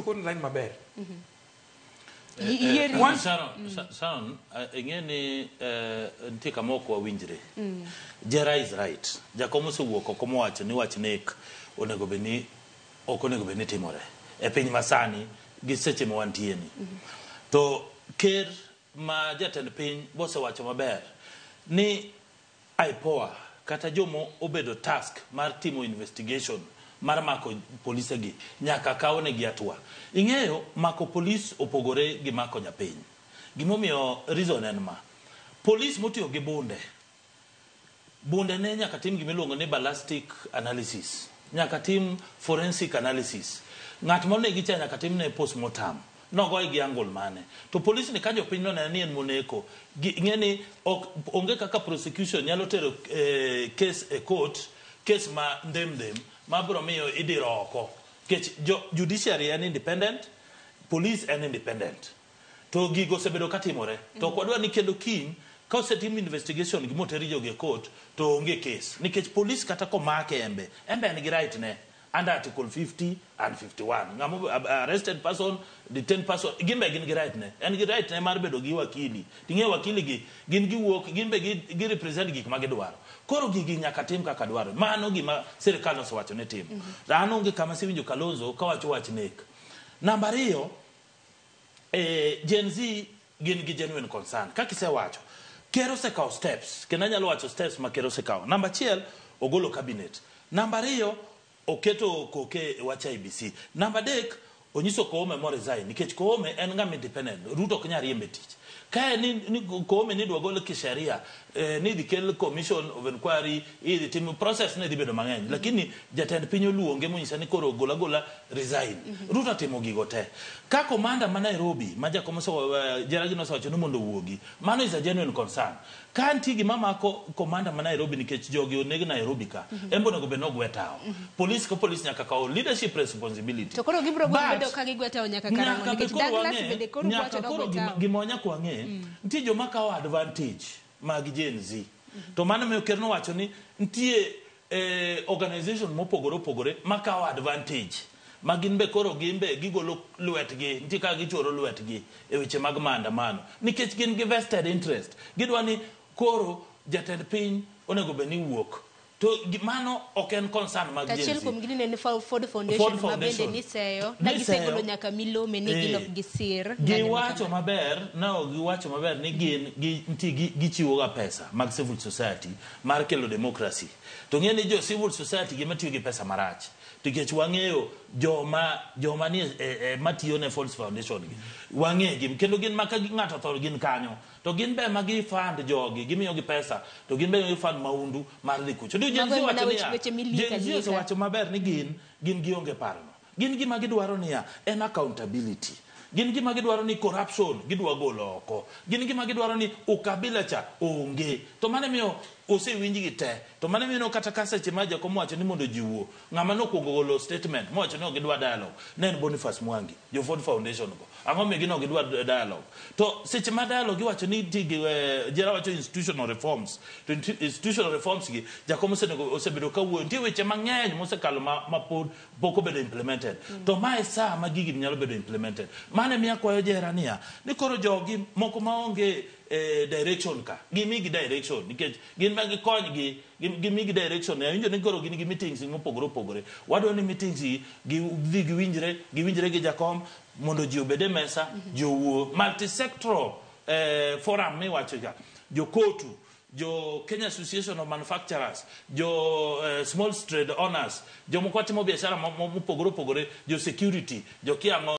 Koro line maber. Yieri. Sharon, Sharon, ing'e ni nitie kama ok wawinjre. Jera is right. Jakom osewuok oko mowacho ni wach nek onego bed ni ok onego bed ni timore e piny masani gi seche ma wantie ni. To ker ma jatend piny bosewacho maber ni IPOA kata joma obedo task mar timo investigation mar mako polise gi nyaka kawnegi hatua. Ing'eyo mako polis opogore gi mako japiny. Gimomiyo reason en ma. Polis motiyo gi bunde, bunde ne nyaka tim gimiluongo ni ballistic analysis. Nyaka tim forensic analysis. Ng'at monegi cha nyaka timne postmortem. Nogoye gi angle mane. To polis ni ka jopiny noneno ni en moneko, ing'e ni ok onge kaka prosecution nyalo tero case e court, case ma ndem ndem, ma biro miyo idiro oko. Nikech jo judiciary en independent, police en independent. To gigo osebedo katimore. To ok wadwar ni kendo kiny ka osetim investigation gi moteri jogi e court to onge case. Nikech police kata komake embe, embe en gi right ne under article 50 and 51. Ng'ama arrested person, detained person, gin be gin gi right ne. En gi right ne mar bedo gi wakili. Ting'e wakili gi, gin giwuok, gin be gi represent gik ma gidwaro. Koro gigi nyaka tim kaka dwaro. Mano gima sirikal osewacho ni timo. An onge kama asewinjo Kalonzo kawacho wach nek. Namba ariyo, Gen Z gin gi genuine concern. Kaka isewacho, ker osekawo steps, kendo anyalo wacho steps ma ker osekawo. Namba achiel, ogolo cabinet. Namba ariyo, oketo koke e wach IEBC. Namba adek, onyiso Koome mo resign, nikech Koome en ng'ama independent, Ruto ok nyal riembe tich. Ka en ni Koome ni idwa gol kisheria, ni idhi kel commission of inquiry, idhi tim process ne dhi bedo mang'eny. Lakini jatend piny oluonge monyise ni koro gol agola resign. Ruto timo gigo te. Ka commander ma Nairobi, ma Jakom Jeragi nosewacho ni mondo owuogi, mano is a genuine concern. Ka nitie gima mako commander ma Nairobi nikech jogi oneg Nairobi ka, en be onego bed ni ogwe tao. Police ka police nyaka kaw leadership responsibility. To koro gibiro bedo ka gigwe tao nyaka karang'o? Nikech Douglas bende koro wacho ni ogwe tao. Gima nyaka wang'e, nitie joma kawo advantage mag Gen Z. To mano miyo ker nowacho ni nitie organization mopogore opogore makawo advantage ma gin be koro gin be gigolo lwetgi, nitie kaka gichoro lwetgi e weche mag maandamano nikech gin gi vested interest. Gidwa ni koro jatend piny onego bed ni wuok. To mano ok en concern mag Gen Z. Achiel kuom gi ne en Ford Foundation ma bende niseyo, na gisegolo nyaka milome ni gin ok gisir. Giwacho maber, no giwacho maber ni gin nitie gichiwo ga pesa mag civil society mar kelo democracy. To ng'e ni jo civil society gima tiyo gi pesa marach. Nikech wang'eyo joma ni matiyo ne Ford Foundation gi. Wang'e gi kendo gin ma ka ng'ato otho gin kanyo. To gin be ma gi fund jogi, gimiyo gi pesa, to gin be gi fund maundu mar dhi kucho. Gen Z wacho niya, Gen Z osewacho maber ni gin gionge parono. Gin gima gidwaro niya, en accountability. Gin gima gidwaro ni corruption gidwa golo oko. Gin gima gidwaro ni ukabila cha onge. To mano miyo osewinjgi te. To mano miyo kata ka seche ma Jakom wacho ni mondo ji wuo, ng'ama nokwongo golo statement mowacho ni ok gidwa dialogue ne en Boniface Mwangi, jo Ford Foundation go. Ang'o miyo gin ok gidwa dialogue? To seche ma dialogue iwacho ni nitie gi Jera wacho institutional reforms. To institutional reforms gi Jakom osebedo ka wuoyo. Nitie weche mang'eny mosekalo ma pod pok obedo implemented. To mae saa ma gigi nyalo bedo implemented. Mano emiyo akwayo Jera niya, ni koro jogi moko maonge direction ka, gimigi direction nikech gin ma gikonygi, gimigi direction. Awinjo ni koro gin gi meetings mopogore opogore. Wadwa ni meetings gi gidhi giwinjre gi Jakom mondo ji obed e mesa, ji owuo. Multi-sectoral forum miwacho cha, jo KOTU, jo Kenya Association of Manufacturers, jo small trade owners, jomoko timo biashara mopogore opogore, jo security, jo kiang'o.